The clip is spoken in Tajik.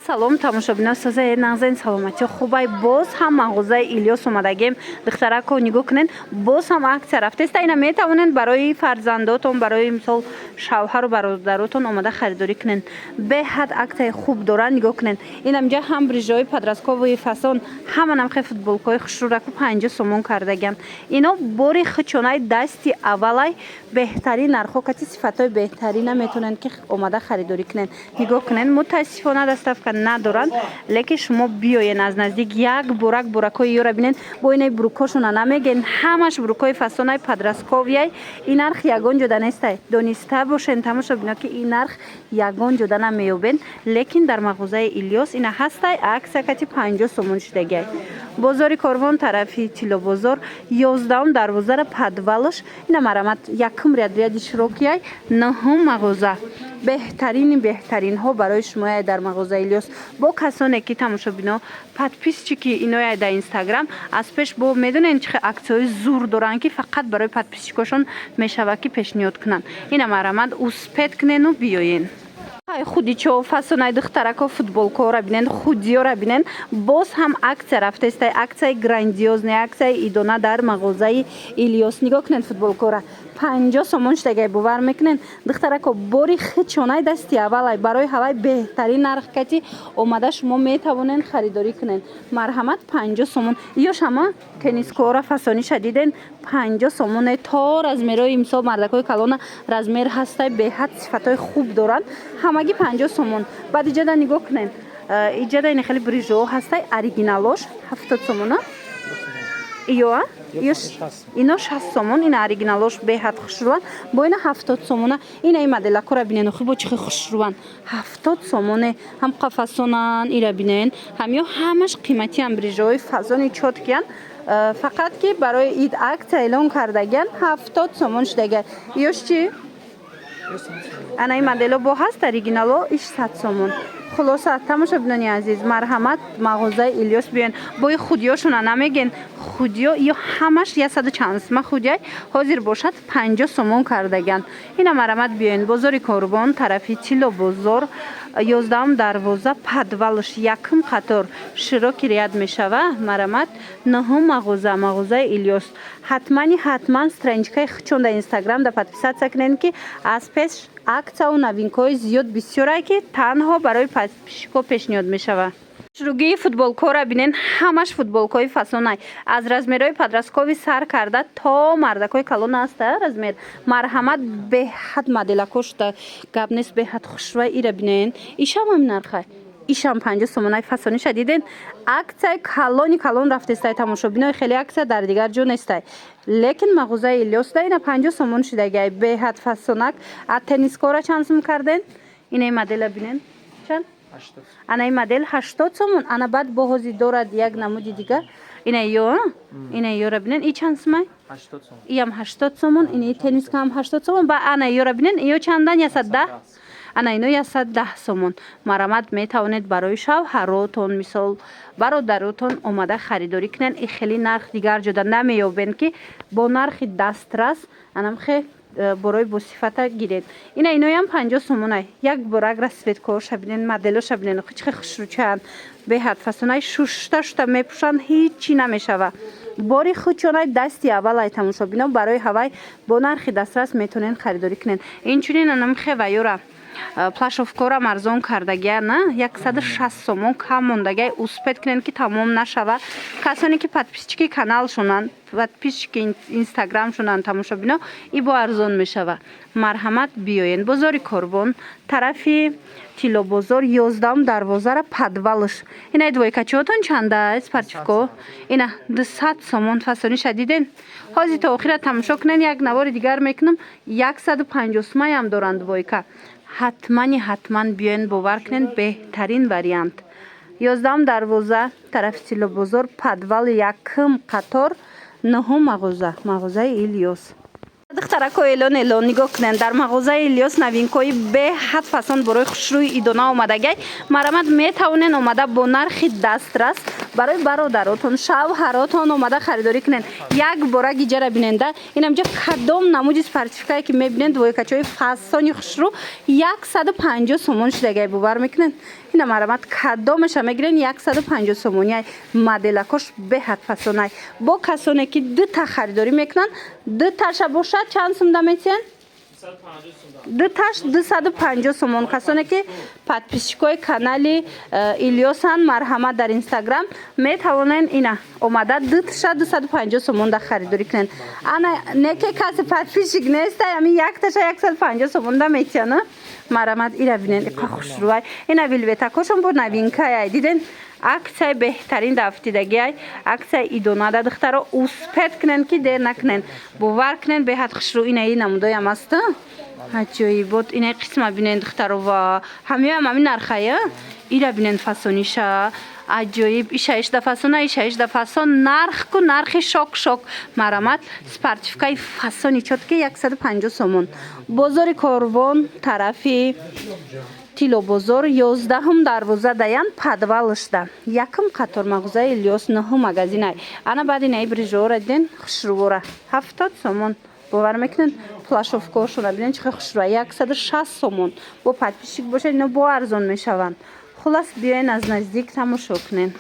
Салом, тамошобинон, созаед, нағзен, саломатӣ, хубай? Боз ҳам мағозаи Илёс омадагем. Духтарако, нигоҳ кунед, боз ҳам аксия рафтеста. Ина метавонед барои фарзандотон, барои мисол шавҳару бародаротон омада харидорӣ кунед. Беҳад аксияи хуб доранд. Нигоҳ кунед, инамҷа ҳам брижаҳои подростковые фасон, ҳама намхе футболкаҳои хушрӯраку 50 сомон кардагианд. Ино бори хучонаи дасти аввалай, беҳтарин нархҳо кати сифатҳои беҳтарина метавонед, ки омада харидорӣ кунед. Нигоҳ кунед, мутаассифона, доставка надоранд, лекин шумо биёен, аз наздик як бурак буракҳои ёра бинед. Бо инаи брюкошона намеген, ҳамаш брюкҳои фасонаи подростковый. Ин нарх ягон ҷода нестай, дониста бошен, тамошобино, ки ин нарх ягон ҷода намеёбен, лекин дар мағозаи Илёс ина ҳастай, аксия кати 50 сомон шудагиай. Бозори Корвон, тарафи Тиллобозор, 11-ум дарвозара, подвалаш ина, марамат, якум ряд, ряди широкияй, нуҳум мағоза. Беҳтарини беҳтаринҳо барои шумоя дар мағозаи Илёс. Бо касоне ки, тамошобино, подписчики иноя дар Инстаграм, аз пеш бо медонед, чӣ хел аксияҳои зур доранд, ки фақат барои подписчикошон мешавад, ки пешниҳод кунанд. Ина марамат, успеть кунену биёен. Худичо фасонаи, духтарако, футболкаҳоро бинен, худиёро бинен. Боз ҳам аксия рафтеста, аксияи грандиозный, аксияи идона дар мағозаи Илёс. Нигоҳ кунед, футболкаҳоро 50 сомон шудагай, бовар мекунед, духтарако? Бори хичонаи дасти аввалай, барои ҳавай беҳтарин нарх кати омада шумо метавонед харидорӣ кунед. Марҳамат, 50 сомон. Ё шама теннискаҳоро фасониша диден, 50 сомоне, то размерҳои мисол мардакҳои калона размер ҳастай, беҳад сифатҳои хуб доранд, ҳамагӣ 50 сомон. Баъд иҷада нигоҳ кунед, иҷада ина хеле брижаҳо ҳастай, оригиналош 70 сомона. Иёа ино 60 сомон. Ина оригиналош беҳад хушрӯанд, бо ина 70 сомона. Ина ин моделакора бинен, охи бо чӣ хел хушрӯанд, 70 сомоне, ҳам қафасонан. Ира бинен, ҳамё ҳамаш қиматиам, брижаҳои фазони чёткиян. Фақат ки барои ид аксия эълон кардагиан, 70 сомон шудага. Иёш чӣ? Ана ин модело бо ҳаст, оригинало, иш 100 сомон. Хулоса, тамошобинони азиз, марҳамат, мағозаи Илёс биёен. Бои худиёшона намеген, худиё ё ҳамаш яксаду чанд сима худияй, ҳозир бошад 50 сомон кардагиан. Ина марҳамат, биёен. Бозори Корвон, тарафи Тилло бозор, 11-ум дарвоза, подвалш, якум қатор, широкий ряд мешава. Марҳамат, нуҳум мағоза, мағозаи Илёс. Ҳатмани ҳатман страничкаи хучон дар Инстаграм да подписаться кунед, ки аз пеш аксияу новинкаҳои зиёд бисёрае, ки танҳо барои подписчикҳо пешниҳод мешавад. Шуругии футболкаҳоро бинен, ҳамаш футболкаҳои фасонай, аз размерҳои подростковый сар карда то мардакҳои калон аста размер. Марҳамат, беҳад моделако шуда, гап нест, беҳад хушрӯй. Ира бинен, ишам ҳамин нархай, ишам 50 сомонаи. Фасониша диден, аксияи калони калон рафтестай, тамошобинои, хеле аксия дар дигар ҷо нестай, лекин мағозаи Илёс да ина 50 сомон шудагиай, беҳад фасонак. А теннискаҳоро чанд сум карден? Инаи модела бинен, чанд? Ана ин модел 80 сомон. Ана баъд бо ҳозир дорад як намуди дигар, ина ё, ина ёра бинен, и чанд сумай? Иам 80 сомон. Ини тенниска ҳам 80 сомон. Ба ана ёра бинен, ё чандан? 110. Ана ино 110 сомон. Марамат, метавонед барои шавҳаротон, мисол бародаротон омада харидорӣ кунед. И хеле нарх дигар ҷода намеёбен, ки бо нархи дастрас анамхе борои босифата гиред. Ина иноям 50 сомонай. Як борак расцветкаоша бинен, моделоша бинен, чӣ хел хушрӯчаанд, беҳад фасонаи, шушта шушта мепӯшанд, ҳичи намешава. Бори хучонай дасти аввалай, тамошобино, барои ҳавай бо нархи дастрас метавонед харидорӣ кунед. Инчунин анамхе ваёра, плащовкорам арзон кардагия на, 160 сомон кам мондагия. Успеть кунед, ки тамом нашава. Касоне ки подписчики каналшонанд, подписчики инстаграмшонанд, тамошобино, и бо арзон мешава. Марҳамат, биёен. Бозори Корвон, тарафи Тиллобозор, 11-ум дарвозара, подвалш. Ина двойкачиҳотон чанда, спортивко? Ина 200 сомон. Фасониша диден? Ҳозир то охира тамошо кунен, як навори дигар мекунам. 150 сумаям доранд двойка. Ҳатмани ҳатман биёен, бовар кунед, беҳтарин вариант. 11-ум дарвоза, тарафи Тиллобозор, подвали, якум қатор, нуҳум мағоза, мағозаи Илёс. Духтарако, элон, элон, нигоҳ кунед, дар мағозаи Илёс новинкҳои беҳад фасон барои хушрӯи идона омадагай. Марамат, метавонед омада бо нархи дастрас. Барои бародаротон, шавҳаротон омада харидорӣ кунед. Як бора гиҷара биненда. Инамҷа кадом намуди спортивкае ки мебинед, двойкачои фасони хушрӯ 150 сомон шудагай, бовар мекунед? Ина, марҳамат, кадомаша мегирен, 150 сомони. Моделакош беҳад фасонай. Бо касоне ки дута харидорӣ мекунанд, дуташа бошад, чанд сумда метиҳанд? Дуташ 250 сомон. Касоне ки подписчикои канали Илёсан, марҳамат, дар Инстаграм метавонен ина омада дуташа 250 сомон да харидорӣ кунен. Ана неке касе подписчик неста, ами якташа 150 сомон да метиҳанд. Марҳамат, ира бинен, иқа хушрӯай. Ина вельветакошон бо новинкаяй, диден? Аксияи беҳтарин дафтидагиай, аксияи идонада. Духтаро, успеть кунен, ки дер накунен. Бовар кунен, беҳад хушрӯ. Инаи намудоям аст, аҷоибот. Инаи қисма бинен, духтаро, ва ҳамиам ҳами нархая. Ира бинен, фасониша аҷоиб, ишаишда фасона, ишаишда фасон. Нарх ку нархи шок шок. Марҳамат, спортивкаи фасони чёткий 150 сомон. Бозори Корвон, тарафи Тилобозор, 11-ум дарвоза даян, подвалышда, якум қатор мағозаи Илёс, нӯҳум магазинай. Ана баъди наи брижора диден, хушрӯвора, 70 сомон, бовар мекунед? Плащовкаошона бинен, чӣ хел хушрӯа, 160 сомон. Бо подписчик бошед, ино бо арзон мешаванд. Хулас, биёен, аз наздик тамошо кунен.